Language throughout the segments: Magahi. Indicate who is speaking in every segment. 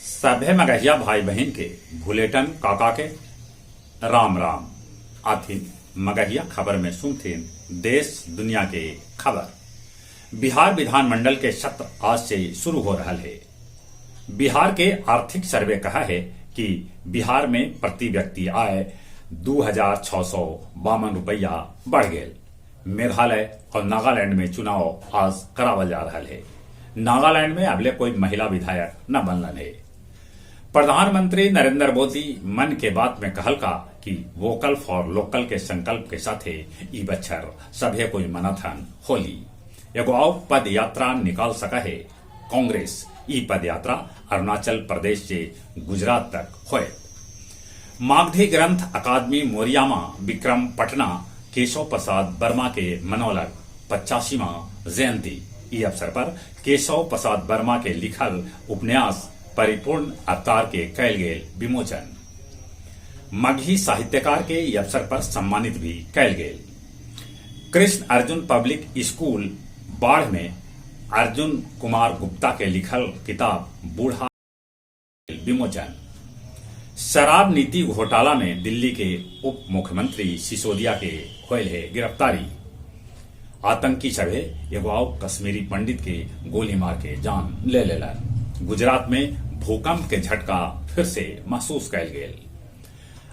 Speaker 1: सभे मगहिया भाई बहिन के भुलेटन काका के राम राम। आथिन मगहिया खबर में सुनथिन देश दुनिया के खबर। बिहार विधानमंडल के सत्र आज से शुरू हो रहा है। बिहार के आर्थिक सर्वे कहा है कि बिहार में प्रति व्यक्ति आय 2652 रुपया बढ़ गेल। मेघालय और नागालैंड में चुनाव आज करावल जा रहा है। नागालैंड में अबले कोई महिला विधायक न बनलन है। प्रधानमंत्री नरेंद्र मोदी मन के बात में कहल का कि वोकल फॉर लोकल के संकल्प के साथे ई बच्छर सभे कोई मनथन होली। एगो आउ पद यात्रा निकाल सका है कांग्रेस। ई पद यात्रा अरुणाचल प्रदेश से गुजरात तक होए। मागधी ग्रंथ अकादमी मोरियामा विक्रम पटना केशव प्रसाद वर्मा के मनौलक 85वां जयंती। ई अवसर पर केशव प्रसाद वर्मा के लिखल उपन्यास परिपूर्ण अवतार के कैल गेल विमोचन। मगही साहित्यकार के ई अवसर पर सम्मानित भी कैल गेल। कृष्ण अर्जुन पब्लिक स्कूल बाढ़ में अर्जुन कुमार गुप्ता के लिखल किताब बूढ़ा विमोचन। शराब नीति घोटाला में दिल्ली के उप मुख्यमंत्री सिसोदिया के होयल है गिरफ्तारी। आतंकी सभे एगो आउ कश्मीरी पंडित के गोली मार के जान ले लेलन। गुजरात में भूकंप के झटका फिर से महसूस कैल गेल।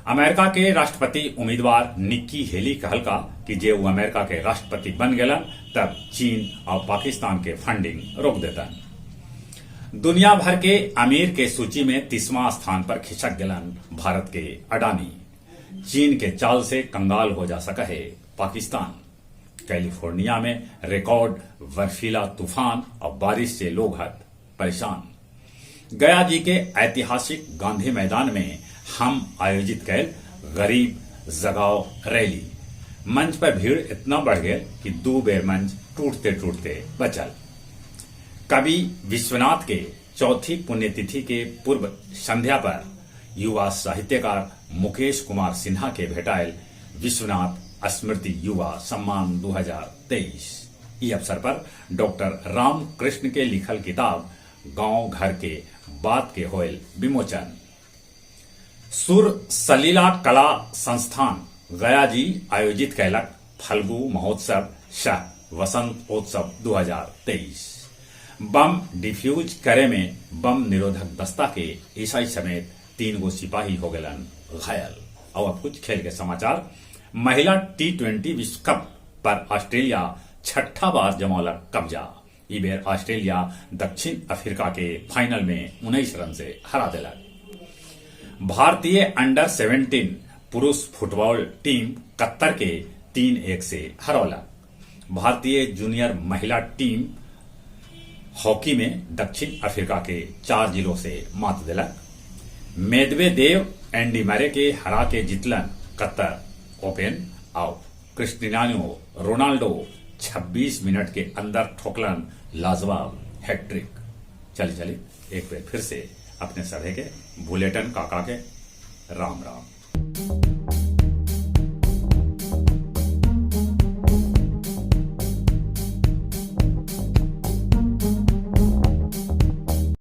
Speaker 1: अमेरिका के राष्ट्रपति उम्मीदवार निक्की हेली कहलका कि जे वो अमेरिका के राष्ट्रपति बन गेलन तब चीन और पाकिस्तान के फंडिंग रोक देतन। दुनिया भर के अमीर के सूची में 30वां स्थान पर खिसक गेलन भारत के अडानी। चीन के चाल से कंगाल हो जा सका है पाकिस्तान। कैलिफोर्निया में रिकॉर्ड बर्फीला तूफान और बारिश से लोग हद परेशान। गया जी के ऐतिहासिक गांधी मैदान में हम आयोजित कैल गरीब जगाओ रैली। मंच पर भीड़ इतना बढ़ गया कि दो बेर मंच टूटते टूटते बचल। कवि विश्वनाथ के चौथी पुण्यतिथि के पूर्व संध्या पर युवा साहित्यकार मुकेश कुमार सिन्हा के भेटायल विश्वनाथ स्मृति युवा सम्मान 2023। ई अवसर पर डॉक्टर रामकृष्ण के लिखल किताब गांव घर के बात के होयल विमोचन। सुर सलीला कला संस्थान गया जी आयोजित कैलक फल्गु महोत्सव सह वसंतोत्सव 2023। बम डिफ्यूज करे में बम निरोधक दस्ता के ईसाई समेत 3 गो सिपाही हो गलन घायल। और अब कुछ खेल के समाचार। महिला टी20 विश्व कप पर ऑस्ट्रेलिया छठा बार जमौलक कब्जा। ई बेर ऑस्ट्रेलिया दक्षिण अफ्रीका के फाइनल में 19 रन से हरा दिलक। भारतीय अंडर 17 पुरुष फुटबॉल टीम कतर के 3-1 से हरौलक। भारतीय जूनियर महिला टीम हॉकी में दक्षिण अफ्रीका के 4-0 से मात दिलक। मेदवेदेव एंडी मरे के हरा के जितलन कतर ओपन और क्रिस्टियानो रोनाल्डो 26 मिनट के अंदर ठोकलन लाजवाब हैट्रिक। चली चली एक बार फिर से अपने सभे के बुलेटन काका के राम राम।